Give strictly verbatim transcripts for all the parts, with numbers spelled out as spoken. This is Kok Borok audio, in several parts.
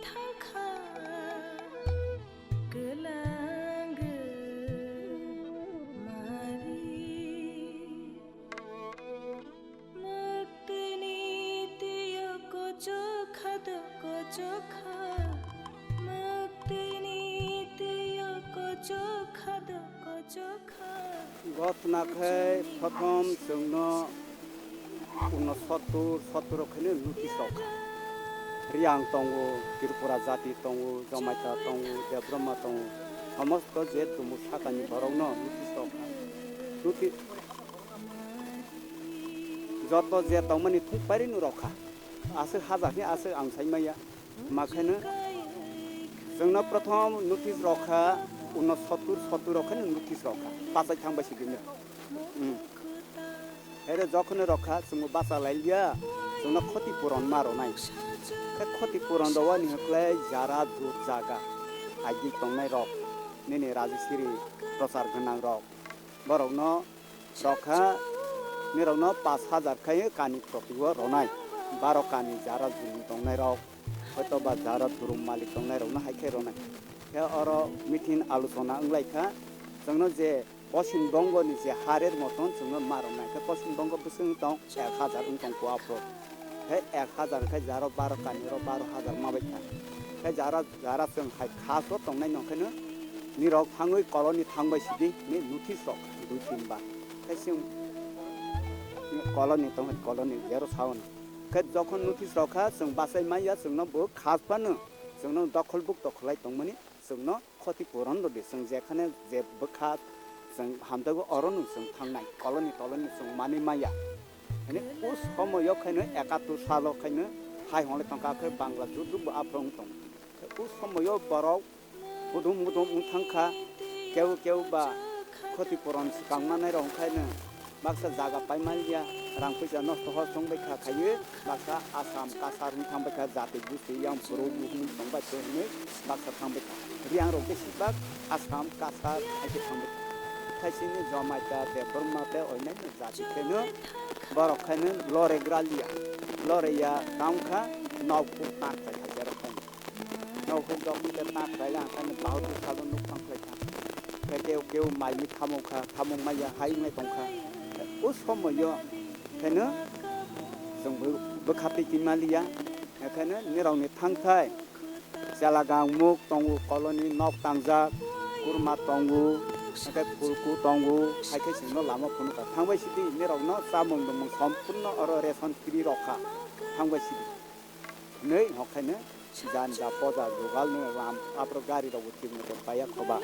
Thangkha kwlangwi mari. Mwktwini twiyo kochokha do kochokha. Mwktwini twiyo kochokha do kochokha. Gotna khe prothom chwngno unosottur, sottur khaino notice rokha. Riang tongo, Tripura jati tongo, Jamatia tongo, Debbarma tongo, somosto je tumu sakani borokno notice rokha. Notice joto je tongmani thung pairino rokha. Aswk hajakni aswk ang sai maya. Ma khaino chwngno prothom notice rokha, unosottur, sottur rokhaino notice rokha. Bachai thangbai sibino. Hmm. Here jokhonno rokha, chwngbo bacha lailiya, chwngno khoti puron ma ronai. Khe khoti puron rowani hwnkhlai jara jut jaga, agik tongnai rok, nini Rajeshwari prochar gwnang rok, borokno rokha, nirokno pash hajar khai kani proti o ronai, baro kani jara juni tongnai rok, hoito ba jara durum malik tongnai rokno hai khe ronai. Khe oro meeting alochona wnglaikha, chwngno je Poschim Bongo ni je harer moton chwngno ma rok nai khe Poschim Bongo bwswk wng tong ek hajar wng tong kho aphuru. Khe ek hajar khe jaro baro kani oro baro hajar ma bai kha. Khe jara, jara chwng hai khaso tongnai nong khe no nirok thangwi colony thangbai sidi ni notice rok dui tin ba. Khe chwng colony tong colony jero sao no. Khe jokhon notice rok kha chwng bachai maya chwngno bo khas phano chwngno dokhol buk dokhol lai tongmani chwngno khoti puron rwdi, chwng jekhane je bwkha chwng hamjakgo, orono chwng thangnai, koloni toloni chwng manwi maya. Hwnwi o somoyo khaino ekattor salo khaino hai hwnlai tongkha, khe Bangla juduk bo aphuru wng tong. O somoyo borok hudum hudum wng thangkha, keu keu ba khoti puron swkang manai rok wngkhaino. Baksa jaga paimaliya, rang puisa nosto hor chongbai kha khaiwi, baksa Assam, Kasar hwnwi thangbai kha, jati gusti yang phuru buhum chongbai kha hwnwi baksa thangbai kha. Riang rok besi bak Assam, Kasar hai khe thangbai kha. Khaisini Jomaita, Debbarma tei oinai jati khaino borok khaino lore graliya, lore ya tang kha, nok phuk tak khai kha jerok khaino. Nok huk rok hwnkhe ta khlai ya, ang khaino bahut bwskango nuk tang khlai kha. Khe keu keu mai ni thamung kha, thamung maya hai wngnai tong kha. O somoyo khaino chwng bw-, bwkha twi twi maliya. Khaino nirok ni thangthai chela gang muk tongo, koloni nok tangjak, kurma tongo, hwnkhe phulku tongo, hai khe chwngno lama phunukha. Thangbai sidi nirokno chamung nwngmung sompurno oro ration free rokha. Thangbai sidi. Hwnwi hokhaino jani ja poja jugalno lam, aphuru gari rokbo thik moto paiya khoba,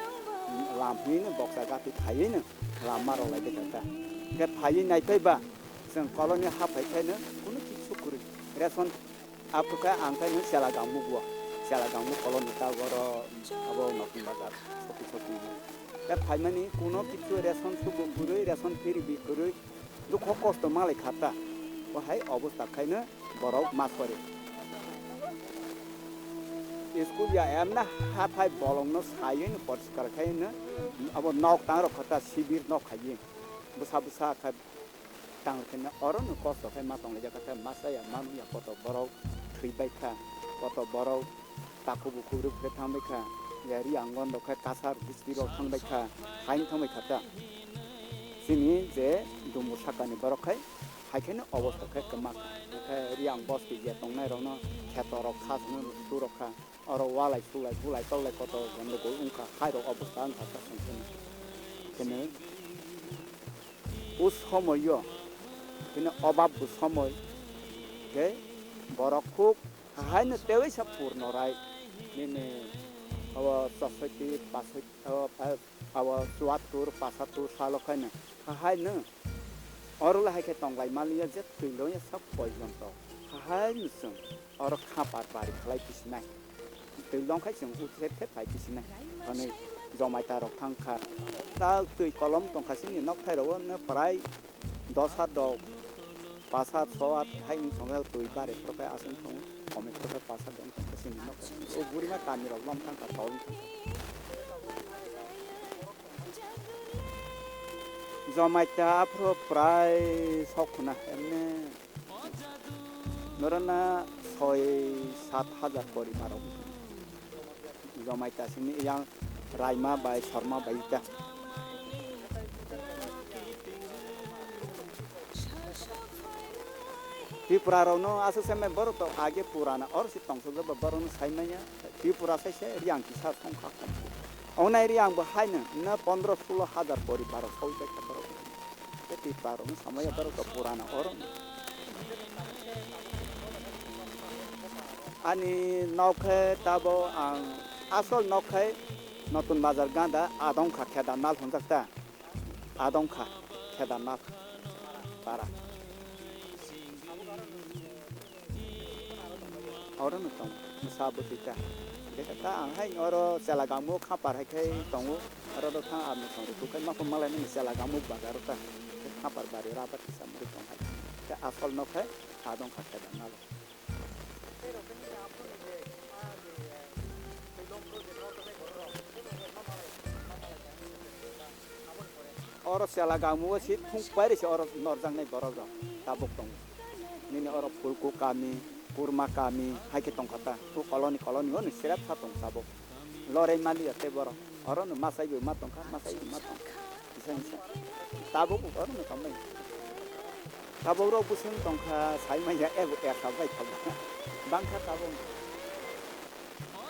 lam hwnwino boksa gati phaiwino lam ma rok lai bwkha ta. Hwnkhe phaiwi naiphai ba chwng koloni ha phai khaino kunu kisu kwrwi ration aphuru khe ang khaino chela gangmuk bo, chela gangmuk koloni ta oro abo Nokung Bazar sopi sopi. Hwnkhe phaimani kuno kisu ration subo kwrwi, ration free bi kwrwi, dukho kosto malai kha ta. O hai obosta khaino borok ma sori. School ya emna hathai bolongno saiwi no poriskar khai no abo nok tang rok kha ta, sibir nok khai bwsa bwsa kha tang rok khe no oro no kosto khai ma tong lai jak kha ta, ma cha ya ma nung ya koto borok thwi bai kha, koto borok takhuk bukhuk rwk khe thang bai kha, ya ri angon rok khe Kasar district rok thang bai kha, haino thang bai kha ta. Chini je Dumbu sakani borok khai, hai khe no obosta khe kwma kha. Hwnkhe Riang bosti je tongnai rokno kheto rok kha sano rwk su rok kha. Oro walai sulai bulai toklai koto gondogol wng kha. Hai rok obosta wng kha ta song khe no. Khe no o somoyo, khe no obab bo somoi, je borok khuk haino tewi sa purno rai. Nini abo chosoti pasoti, abo pa-, abo chuattur, pasattur salo khaino. Hahaino oro le hai khe tong lai maliya je twi loya sa poijonto. Hahaino chwng oro kha par pari khlai kisinai. Twi long khai chwng uther khe phai kisinai. Hwnwi Jomaita rok thang kha. Ta twi kolom tong kha chini nok thai rogo no prai dos hat rok, pas hat, so hat hai wng thong khe twi bari phor khe aswk thong, komi phor khe pas hat wng thong khe chini nok. O burima kami rok lom thang kha tol. Jomaita aphuru prai sok khuna emne norana soi sat hajar poribar rok. Jomai ta sini yang Raima bai Sorma bai ta. Tripura rok no aswk sai mai borok to age purana or si tongthok ba borok no sai manya. Tripura sai se Riang kisa songkha kom. Ongnai Riang bo hai no na pondro sulo hajar pori baro sau jai ta borok. Tei Tripura rok no samaya borok to purana oro. Ani nok khe tabo ang asol nok khe Notun Bazar ganda Adongkha Kedarnath hwnjak ta. Adongkha Kedarnath para. Oro no tong, mwsa bwtwi ta. Dekha ta ang hai oro chela gangmo khapar hai khai tongo. Oro do thang ang tong rwtuk khai ma pho malai nini chela gangmo bazar ta. Khapar bari rabar kisa mari tong hai. Khe asol nok khai Adongkha Kedarnath. Oro chela gangmo si thung pairi se oro norjaknai borok rok tabuk tongo. Nini oro Phulku kami, Kurma kami, hai khe tongkha ta. O koloni koloni o ni serep sa tong tabuk. Lorei maliya tei borok. Oro no masai bo ma tongkha, masai bo ma tongkha. Kisa kisa. Tabuk oro no tongbai. Tabuk rok bwswng tongkha, sai manya ebo eka bai tongkha. Bangkha tabuk.